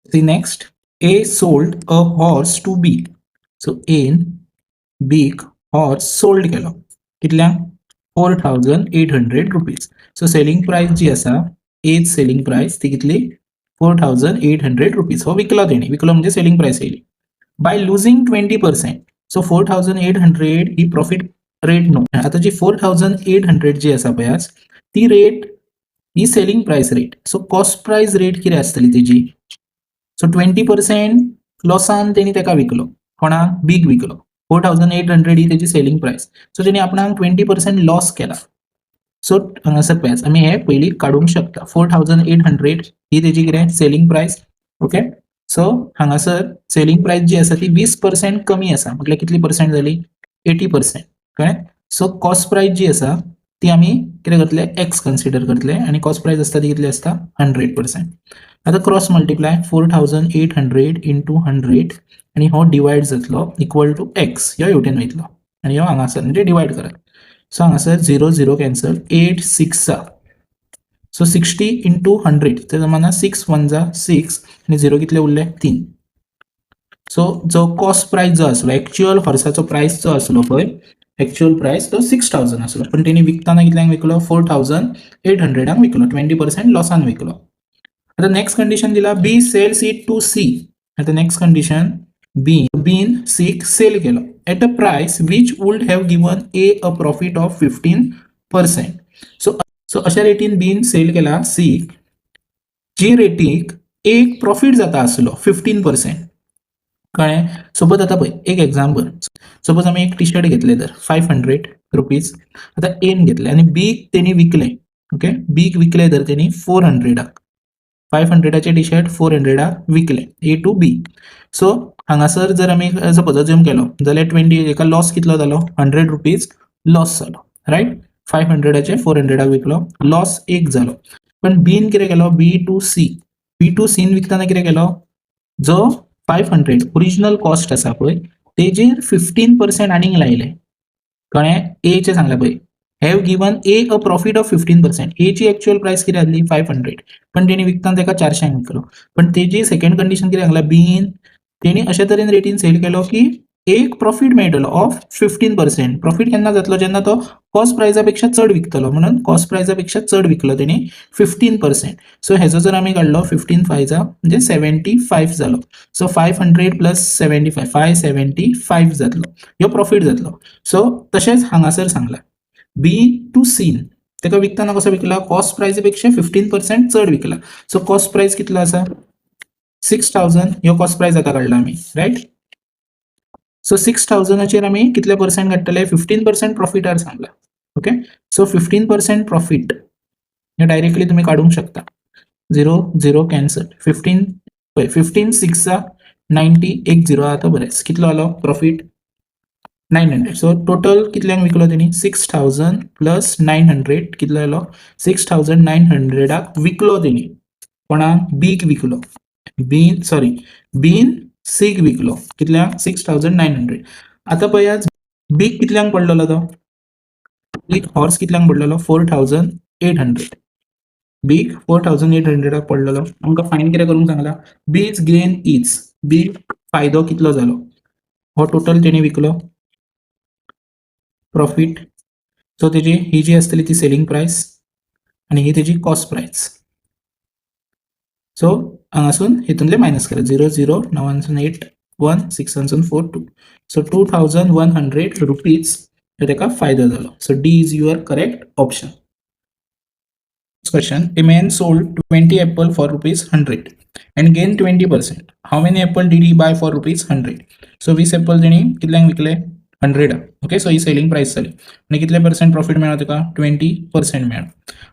See next, A sold a horse to B. So N beak horse sold केलो कितल्यांक? ₹4800. So selling price जी आसा, as selling प्रायस ती कितली? ₹4800. हो विकलो तेणी. विकलो म्हणजे सेलिंग प्रायस येयली. By losing 20%. So 4800 he profit rate न्हू. आतां जी 4800 जी आसा पळयात, ती रेट ही selling price rate. So cost price rate कितें आसतली तेजी? सो 20% लॉसान तेणी तेका विकलो. कोणाक? बीक विकलो. 4800 ही तेजी सेलिंग प्रायस. सो तेणी आपणाक 20% लॉस केला. सो हांगासर पळयात, आमी हे पयलीं काडूंक शकता. 4800 ही तेजी कितें? Selling price. Okay, सो हांगासर सेलिंग प्रायस जी आसा ती 20% कमी आसा, म्हटल्यार कितली पर्सेंट जाली? 80%. कळ्ळें? सो कॉस्ट प्रायस जी आसा ती आमी कितें करतले? एक्स कन्सिडर करतले. आनी कॉस्ट प्रायस आसता ती कितली आसता? 100%. आतां cross multiply, 4800 into 100 आनी हो डिवायड जातलो, इक्वल टू एक्स. ह्यो हेवटेन वयतलो आनी ह्यो हांगासर, म्हणजे डिवायड करात. सो हांगासर zero zero cancel, eight सिक्सा. So 60 into 100 ते जमाना सिक्स वन जा सिक्स आनी झिरो कितले उरले? तीन. सो जो कॉस्ट प्रायस जो आसलो, एक्च्युअल हॉर्साचो प्रायस जो आसलो पळय, एक्च्युअल प्रायस तो 6000 आसलो, पण तेणी विकतना कितल्यांक विकलो? 4800 विकलो. 20% लॉसान विकलो. आता नेक्स्ट कंडिशन दिला, B sells it to C. आता नेक्स्ट कंडिशन, बी बीन सीक सेल केलो at a price which would have given A a profit of 15%. So अशा रेटीन बीन सेल केला सीक, जी रेटीक एक प्रॉफीट जाता आसलो 15%. कळ्ळें? सपोज आतां पळय, एक एग्जाम्पल, सपोज आमी एक टी शर्ट घेतले तर ₹500. आतां एन घेतले आनी बीक तेणी विकले. ओके, बीक विकले तर तेणी 400 , 500 टी शर्ट 400 विकले ए टू बी. सो हांगासर जर आमी सपोज अज्यूम केलो जाल्यार 20, हेका लॉस कितलो जालो? ₹100 लॉस जालो, रायट? 500 फोर हंड्रेडाक विकलो, लॉस एक जालो. पण बीन कितें केलो? B to C, B to scene विकतना कितें केलो? जो 500 ओरिजिनल कॉस्ट आसा पळय, तेजेर 15% आनीक लायले. कळ्ळें? एचे सांगला पळय, have given A a profit of 15%. Aichi actual price कितें आसली? 500. पण तेणी विकतना तेका 400 विकलो. पण तेजी सेकंड कंडिशन कितें सांगला? बीन तेणी अशे तरेन रेटीन सेल केलो की एक प्रॉफीट मेळटलो ऑफ 15%. प्रॉफीट केन्ना जातलो? जेन्ना तो कॉस्ट प्रायसा पेक्षा चड विकतलो. म्हणून कॉस्ट प्रायसा पेक्षा चड विकलो तेणी 15%. सो हेजो जर आमी काडलो, 15 फायजा म्हणजे 75 जालो. So 500 plus 75, 575 जातलो. ह्यो प्रॉफीट जातलो. सो तशेंच हांगासर सांगला, बी टू सीन तेका विकतना कसो विकला? कॉस्ट प्रायसा पेक्षा 15% चड विकला. सो कॉस्ट प्रायस कितलो आसा? 6000. ह्यो कॉस्ट प्रायस आतां काडला आमी, रायट? सो 6000 आमी कितले पर्सेंट काडटले? 15% प्रॉफिटार सांगला. ओके, सो 15% प्रॉफीट हे डायरेक्टली तुमी काडूंक शकता. झिरो झिरो कॅन्सल, 15 पळय, 15 सिक्सा 90, एक झिरो. आतां बरेंच कितलो आलो प्रॉफीट? 900. सो टोटल कितल्यांक विकलो तेणी? 6000 प्लस 900 कितलो आलो? 6900 विकलो तेणी. कोणाक? बीक विकलो. बीन, सॉरी, बीन सीक विकलो. कितल्यांक? 6900. आतां पळयात, बीक कितल्यांक पडलेलो तो? बीक हॉर्स कितल्यांक पडलेलो? 4800. बीक 4800 पडलेलो. आमकां फायंड कितें करूंक सांगला? बीज गेन is, बी फायदो कितलो जालो? हो टोटल तेणी विकलो, प्रॉफीट. सो तेजी ही जी आसतली ती सेलिंग प्रायस आनी ही तेजी कॉस्ट प्रायस. सो हांगासून हितूंतले मायनस करा. झिरो झिरो, णवांसून एट, वन, सिक्सांसून फोर, टू. So ₹2100 हे तेका फायदो जालो. So D is your correct option. Question: A man sold 20 apple for ₹100 and gained 20%. How many apple did he buy for ₹100? So 20 apple तेणी कितल्यांक विकले? 100. ओके, सो ही selling price जाली आनी कितले पर्सेंट प्रॉफिट मेळ्ळो तुका? 20% मेळ्ळो.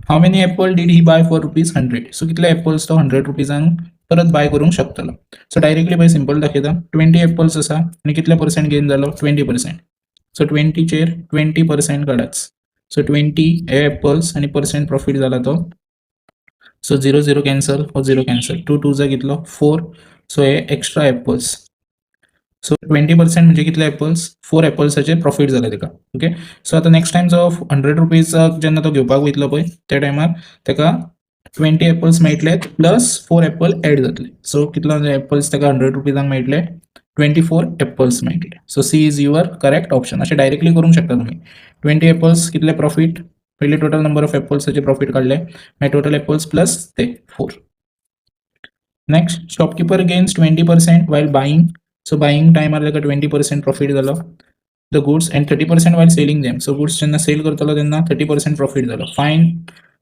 How many apple did he buy for ₹100? So कितले एपल्स तो 100 रुपीजांक परत बाय करूंक शकतलो? सो डायरेक्टली पळय, सिंपल दाखयता. 20 एपल्स आसा आनी कितले पर्सेंट गेन जालो? 20%. सो 20 चेर 20% काडाच. सो 20 हे एपल्स आनी पर्सेंट प्रॉफीट जाला तो. सो झिरो झिरो कॅन्सल, हो झिरो कॅन्सल, टू टू जा कितलो? फोर. सो हे एक्स्ट्रा एपल्स. सो 20% म्हणजे कितले एपल्स? फोर एपल्साचे प्रॉफीट जाले तेका. ओके, सो आतां नेक्स्ट टायम जो 100 रुपीज जेन्ना तो घेवपाक वयतलो पळय, त्या टायमार तेका 20 एपल्स मेळटले प्लस फोर एपल ऍड जातले. सो कितलो एपल्स ताका 100 रुपीजांक मेळटले? 24 एपल्स मेळटले. So C is your correct option. अशें डायरेक्टली करूंक शकता तुमी. 20 एपल्स कितले प्रॉफीट? पयले टोटल नंबर ऑफ एपल्साचे प्रॉफीट काडले, मागीर टोटल एपल्स प्लस ते four. Next, shopkeeper gains 20% while buying. So buying टायमार ताका 20% प्रॉफीट जालो the goods and 30% while selling them. So goods जेन्ना सेल करतलो तेन्ना 30% प्रॉफीट जालो.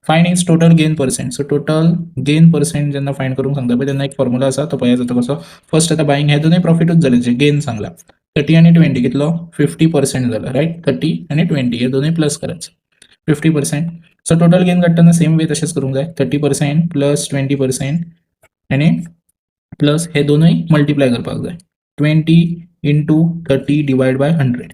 Find his total gain percent. So total gain percent जेन्ना find करूंक सांगता पळय, तेन्ना एक फॉर्मुला आसा, तो पळया जाता कसो. फर्स्ट आतां बायिंग, हे दोनूय प्रॉफिटूच जाले जे गेन सांगला. 30 आनी 20 कितलो? 50% जालो, रायट? 30 आनी 20 हे दोनूय प्लस करायचे, 50%. सो टोटल गेन काडटना सेम वे तशेंच करूंक जाय. 30% प्लस 20% आनी प्लस हे दोनूय मल्टिप्लाय करपाक जाय, 20 into 30 divide by 100.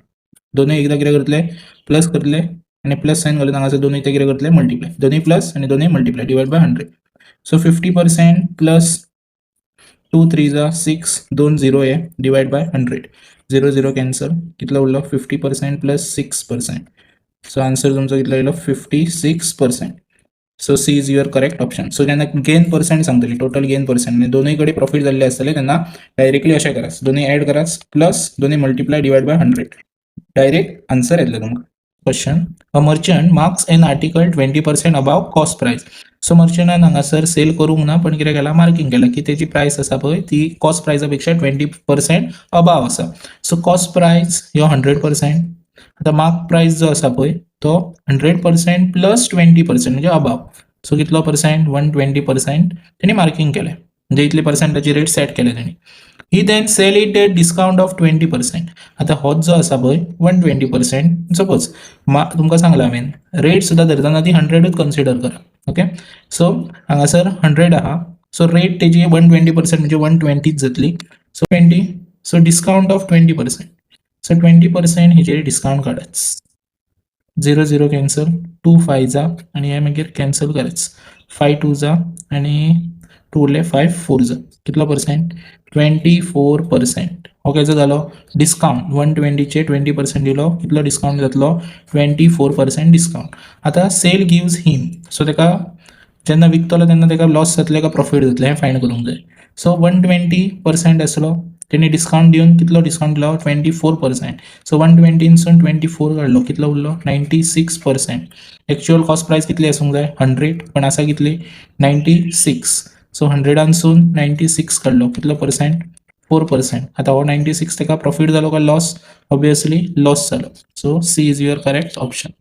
दोनूय एकदां कितें करतले? प्लस करतले आनी प्लस सायन घालून हांगासर दोनूय ते कितें करतले? मल्टिप्लाय. दोनूय प्लस आनी दोनूय multiply, divide by 100. So 50% plus two three za six, दोन झिरो हे, divide by 100. Zero zero cancel. कितलो उरलो? 50% plus 6%. So answer तुमचो कितलो येयलो? 56%. So C is your correct option. So जेन्ना गेन पर्सेंट सांगतली, टोटल गेन पर्सेंट आनी दोनूय कडेन प्रॉफीट जाल्ले आसतले, तेन्ना डायरेक्टली अशें करात, दोनूय ऍड करात, प्लस दोनूय multiply, divide by 100, direct answer येतलें तुमकां. Question: a merchant marks an article 20% above cost price. So मर्चंटान हांगासर सेल करूंक ना, पण कितें केलां? मार्किंग केलां की तेजी प्रायस आसा पळय, ती कॉस्ट प्रायसा पेक्षा 20% अबाव आसा. सो कॉस्ट प्रायस ह्यो 100%. आतां मार्क प्रायस जो आसा पळय, तो 100% प्लस 20% म्हणजे अबाव. सो कितलो पर्सेंट? 120% तेणी मार्किंग केलें, म्हणजे इतले पर्सेंटाची रेट सेट केले तेणी. He then sell it at discount of 20%. आतां होच जो आसा पळय, 120%, सपोज मा तुमकां सांगलां हांवें, रेट सुद्दां धरतना ती 100ूच कन्सिडर करा. ओके, सो हांगासर 100 आहा, सो रेट तेजी 120% म्हणजे 120च जातली. So 20, so discount of 20%, so 20% हेजेर discount काडच. Zero zero cancel, two five za आनी हे मागीर कॅन्सल करायच. फाय टू जा आनी टू उरले, फाय फोर जा. कितलो पर्सेंट? 24%. हो केजो जालो डिस्कावंट. 120चेर 20% दिलो, कितलो डिस्कावंट जातलो? 24% डिस्कावंट. आतां सेल गिव्स हिम, सो ताका जेन्ना विकतलो तेन्ना ताका लॉस जातलें काय प्रॉफीट जातलें, हें फायंड करूंक जाय. सो 120% आसलो, तेणी डिस्कावंट दिवन कितलो डिस्कावंट दिलो? 24%. सो 120नसून 24 काडलो, कितलो उरलो? 96%. एक्चुअल कॉस्ट प्रायस कितली आसूंक जाय? 100. पण आसा कितली? 96. सो 100नसून 96 काडलो, कितलो पर्सेंट? 4%. आतां हो 96 ताका प्रॉफीट जालो काय लॉस? ऑब्वियसली लॉस जालो. So C is your correct option.